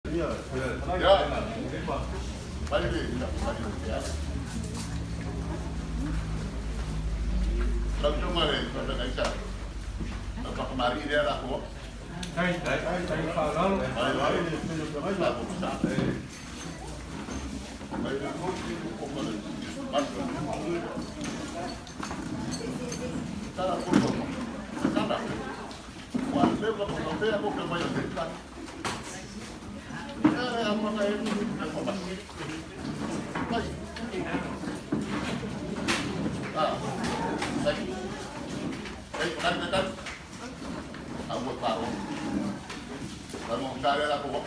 Ya. Mai le ya, mai le ya. Lau tonga le whakataisa. Lau whakamari rea la koa. Ai, ai, whaalalo. Mai mai la ko sa. Mai le ko ko ko le. Tara ko ko. Tara. Wa le ko ko ko ko ko mai le ta. Ya ya ma ka e ko ba. Mai. Ah. Mai. Ei, kan kan. Awa paro. Kamu cari lah ko.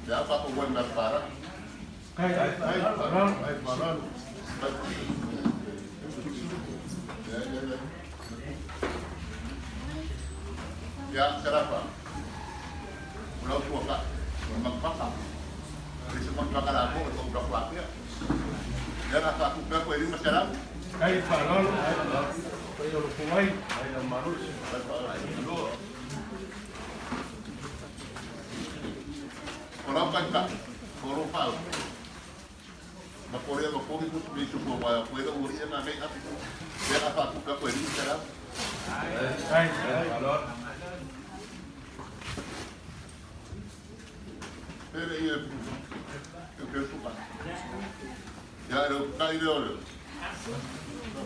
Ya pa ko wan na para. Ai, ai, whaalalo. Ai paralo. Ya ya ya. Ya, kenapa? Pulau tua kak, memang pakak. Di semua belakang aku, untuk berapa ya. Ya, rasa aku berapa ini masyarakat. Ai, whaalalo. Ai, o lo kuai. Orang kan orang pau. Makorea makori ku mi su ko wa ko era uri na nei ati. Ya rasa aku berapa ini masyarakat. Ai, Pero ia eu quero suka. Ya era kai le ore.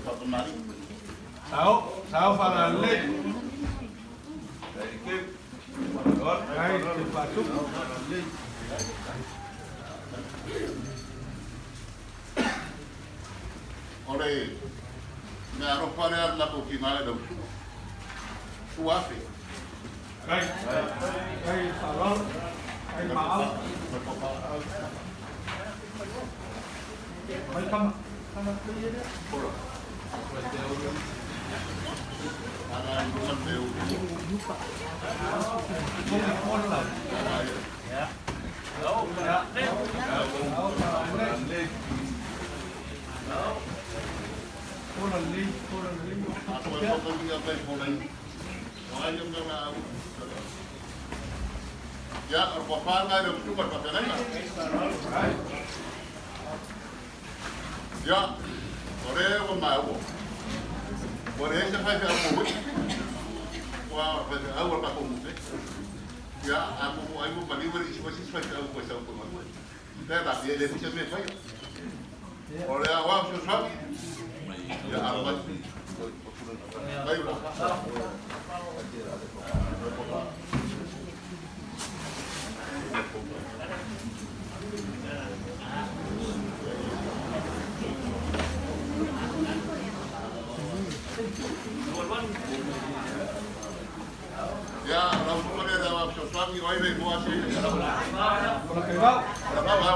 Pa mari. sao, sao whaalale. Ai, te whatupu. Ore me aro pare ar la ko ki ngai do. Suafe. Ai, ai, whaalalo. Ai, maalo. Mai kama. Kama te ia. Ana no meu. Ya. Sao whaalale. Kola lei, kola lei. Ato ko ko ni a ko nei. Ai yo na Ya, ar ko pa ngai do tu pa pa nei. Ya. Ore o ma o. Ore se fa fa mo. Wa fa a wa pa ko mo. Ya, a mo ai mo pa ni wari si si fa fa ko sa ko mo. Ta ba ye le si me fa. Ore a wa so sa. Ya, a wa. Ai wa. Ya, la última vez la so sa mi oi le mo a si. Kola kai vau. Ora ba ba.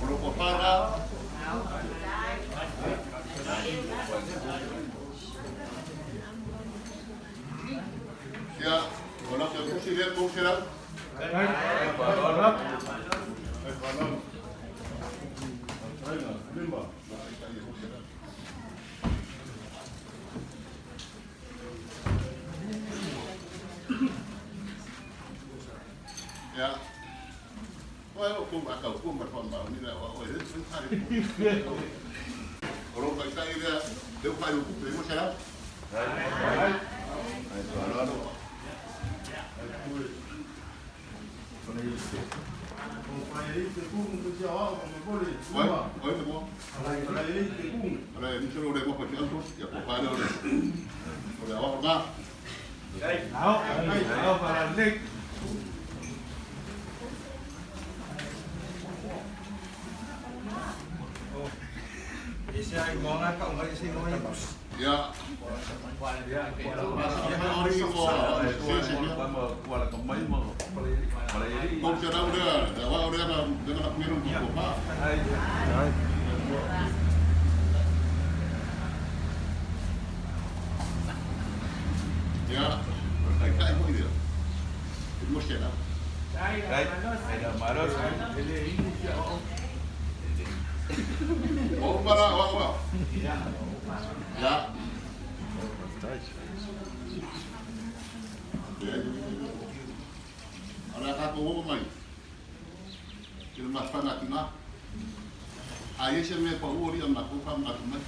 Oro ko fara. Ya, ora se ko si le ko si la. Ai, whaalalo. Ya. Wa o ko ma ka ko ma fa ma ni la wa o e se sa re. Oro ka sa ida de fa yo ku mo sera. Oi, oi mo. Ora ni solo le mo ko ti anto ya ko pa le ore. Ore wa ma. Sao, sao whaalale. Ya. Ori ko si si. Ko sera ore da wa ore na de na miru ko pa. Ya. Kai kai mo ide. Mo sera. O para wa wa. Ya. O le a tatou oo mai i le mafanatina. A i ai se mea e pau o lia matou faamanatu mai.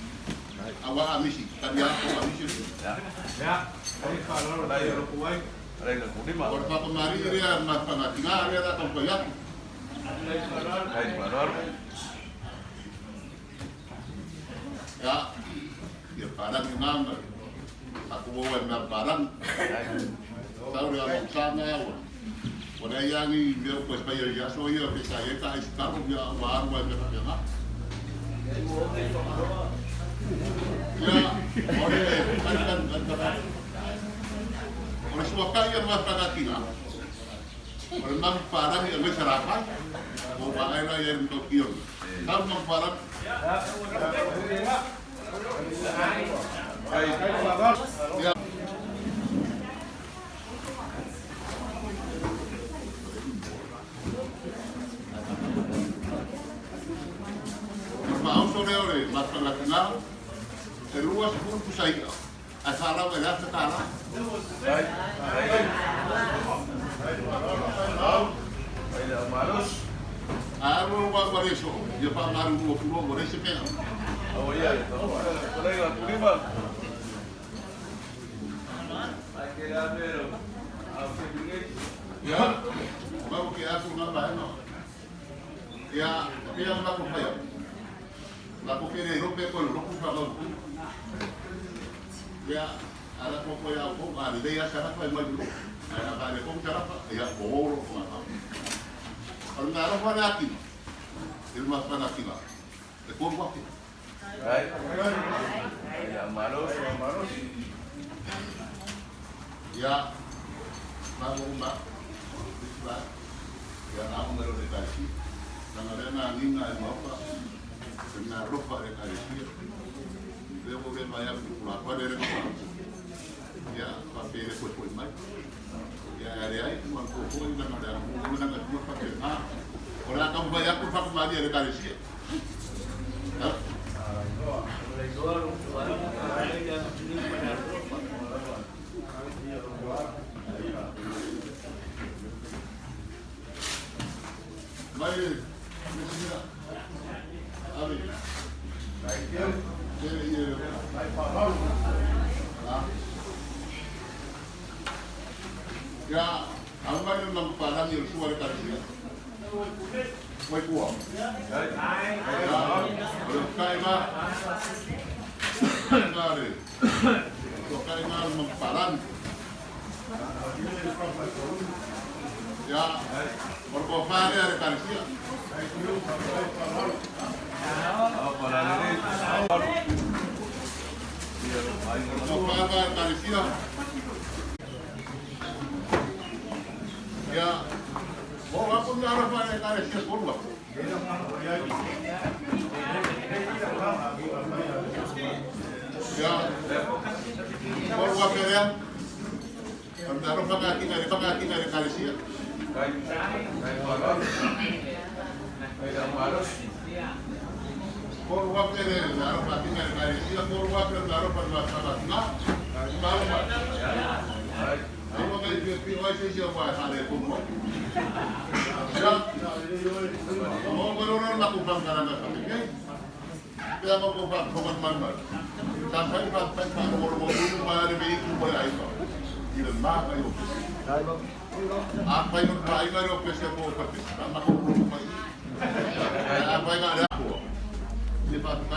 Aua a misi, tali a ko a misi le. O le faatamalii lea mafanatina lea la taumafai atu. Ia, ia palagi na ma tatou o ai mea palagi. Sau le amautaga ua ua leai lava ni mea o toe faia i aso ia pe sa i ai ta aisitalo ia ua alu ai mea faapena. Ia, o le tali tali tali tali. O le suatai ia mafanatina. O le magu palagi e mai Salafai. Ua ou vaai la i ai i le matautia o le tau magu palagi. Ia. O le faaoso lea o le mafanatina, e 20 pusa i'a. Ae faalava i le afe tala. Ae alu alu ua le soo, ia faamalulu atu loa ua leai se mea. Ia, mau ke aku na vaega. Ia, e pei ona matou fai atu. Lako ke le rope ko le roku fa mau ku. Ia, ala ko ko ia ko a le ia sara fa mai lu. Ai a le ko sara fa ia ko oro ko ma. O le mea alofa le akina. I le mafana akina. E ko wake. Ia, ma mo ma. Ba. Ia a mo le kaisi. Nanga le na nina e maoka. E mea alofa le kaisi. Le o le mai aku kula pa le le pa. Ia, pa pe le koe koe mai. Ia e le ai mo ko ko i nanga le mo mo nanga tua pa pe na. O le aka mai aku fa ma le kaisi. Ha? Mai le Ave. Ia, aumai le mampalagi o le sua le kalesia. Mai tua. Ia, o le kai ma. Na le. O kai ma le mampalagi. Ia, o le kofa lea le kalesia. O le kofa le kalesia. Ia, mo aku ni arafa le kalesia kolua. Ia, kolua pelea. O le alofa ka kina le ka kina le kalesia. Kolua pele le alofa kina le kalesia, kolua pele le alofa le mafanatina. Malo mai. Aua mai pe pi oi se se wa ha le kolua. Ia, o mo ro la ku pang kana na ka pe. Pe ma ko fa ko man man. Sa fa fa fa fa mo ro mo ma le me ku mo ai ka. I le ma ka yo. A fai no pa ai ro pe se ko pa pe. Ma ko ro pa i. A fai ga le ko. Le pa pa.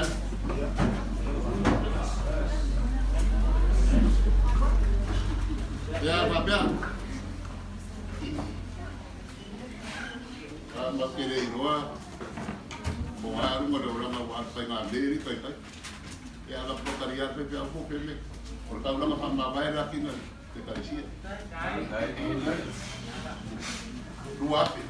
Ia pa pe. A ma ke le iroa. Mo a runga le oranga wa fai ngā leri kai kai. Ia ala po kari a pe pe au pe me. O le taulanga wha mavae la kina te kalesia. Rua afe.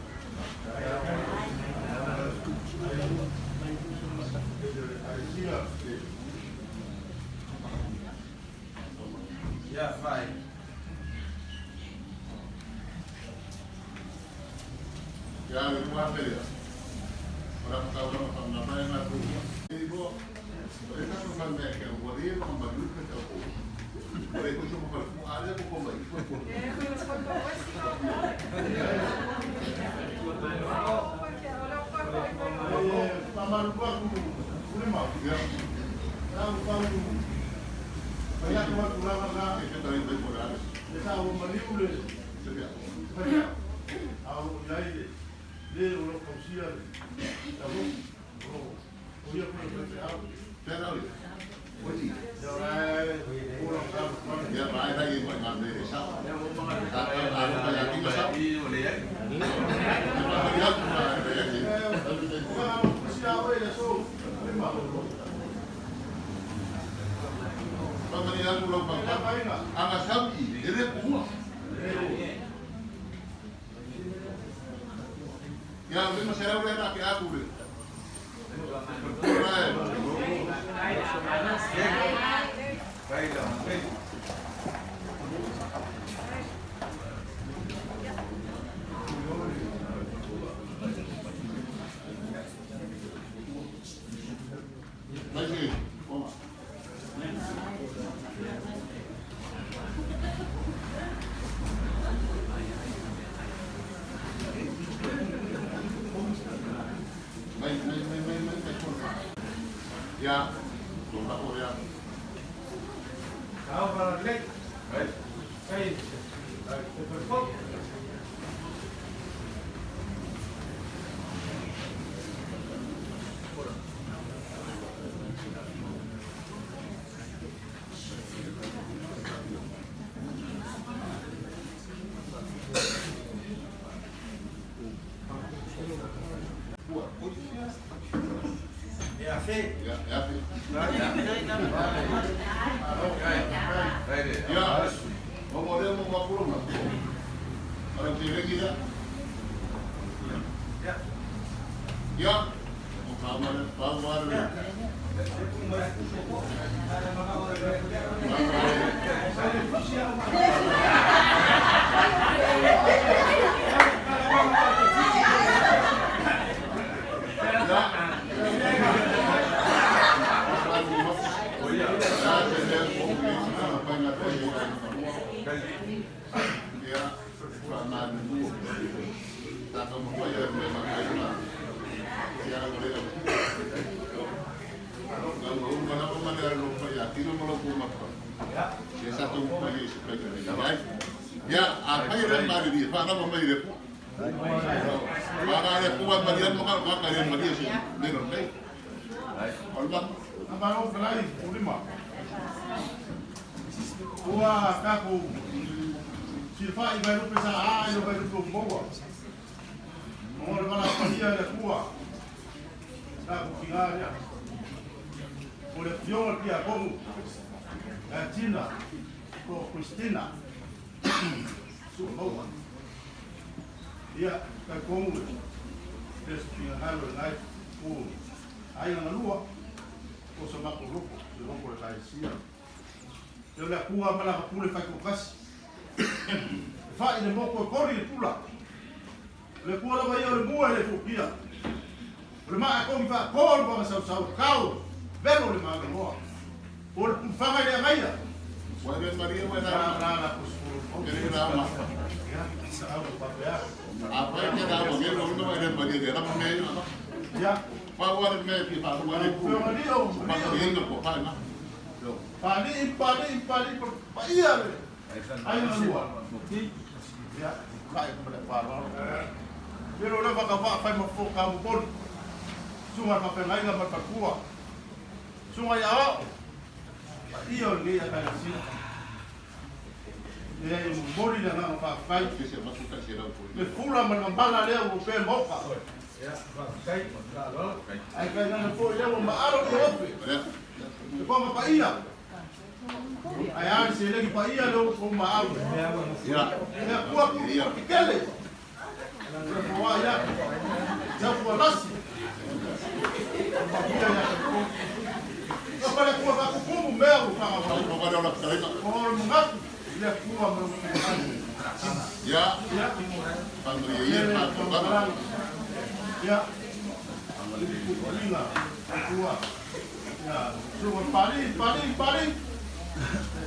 Ia le 2000 lea. O le taulanga wha mavae ngā tō. E iroa. E taku wha mea kia ua le ma manu pe tau ko.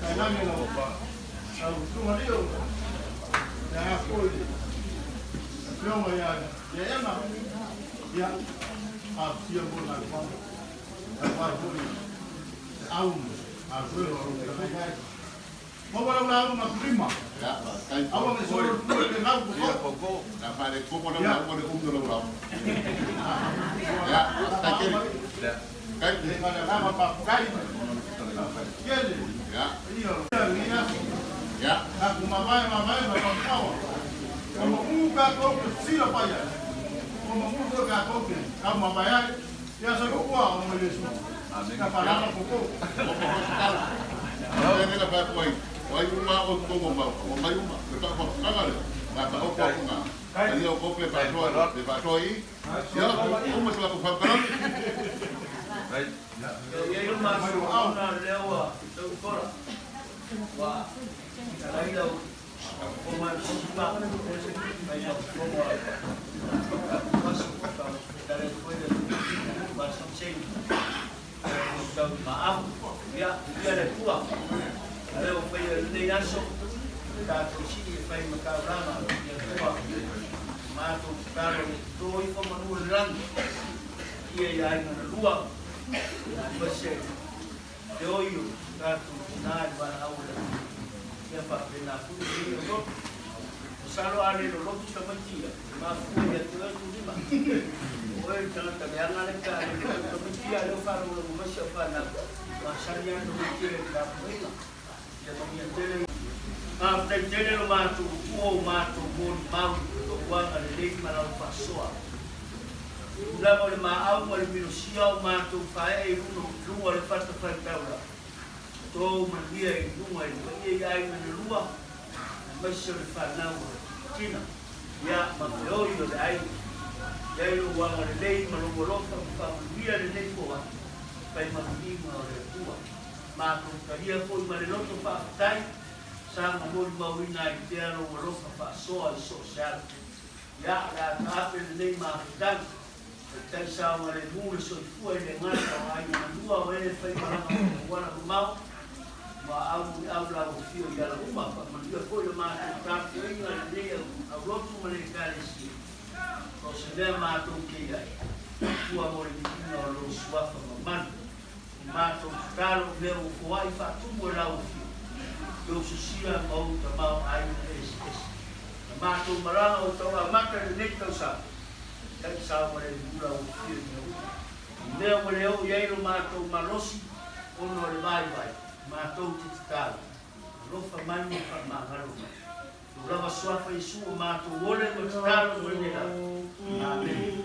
Tainane lau lau susuga lio le aga foi le afioga ia Ema, ia, faafesia mo le galuega aua foi le au ma galuega o lo o feagai ai. Maua lau lauga ma lima. Aua ne i solo le pue pe gau koko. Ia. E ma le agaga o le faafetai tele ia o lenei aso. Tatou mavae mavae ma tautaua. Ua mamu tatou te sila pai ai. Ua mamu foi tatou te taumavae ai. Ia soifua ona o Iesu. Ia faalala koko. Te oi o tatou tina i valaau o le Atua, ia faapena foi lenei o lotu. Masalo a le lolotu tamaiti ia, e mafua ia te oe Tulima. O oe le tagata leaga lea pe a le lolotu tamaiti ia, a lea ua faalagolago mai si au fanau, masani lava tamaiti ia i le tapuaiga. Ia manuia tele. Faafetai tele lo matou Atua o matou molimau i lou agalelei ma lau faasoa. Tulaga o le maau ma le minosia o matou faee i luga o le fatafaitaula, tou manuia i luga i le paia i aiga na lua, aemaise o le fanau a Tina, ia, ma feoi o le aiga. Iai lou agalelei ma lou alofa ma faamanuia lenei foai, fai manuiga o le Atua. Matou talia foi ma le loto faafetai, sa ma molimauina ai pea lou alofa faasoa i so o se ala. Ia, o le a taape lenei mafutaga, e taisaogalemu le soifua i le gata o aiga na lua o e fai malaga mai auala mamao, ma au i au lau afio i ala uma, faamanuia foi le matou tapuaiga i lenei aulotu ma le Ekalesia, o se mea matou te i ai, tua mo le viiga o lou suafa mamalu. O matou tatalo o mea ua foai faatumu e lau afio, i ou sosia ma ou tamaoaiga eseese. Na matou malaga o tau amata i lenei tausaga, taisao ma le mula ua fia i mea uma. I mea ua le oo i ai lo matou malosi ona o le vaivai, matou te tatalo, alofa mai ma faamagalo mai. Lou lava suafa Iesu o matou ole ma tatalo mo lenei lava. Amene.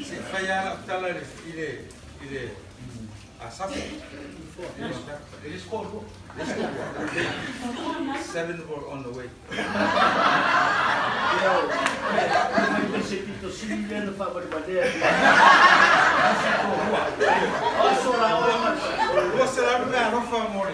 Se i fai lava lau tala i le i le Asafu. E le score lua. Seven were on the way. Se pito sili lea na faavalevalea. Aso la oe ma. 200 mea alofa mo le.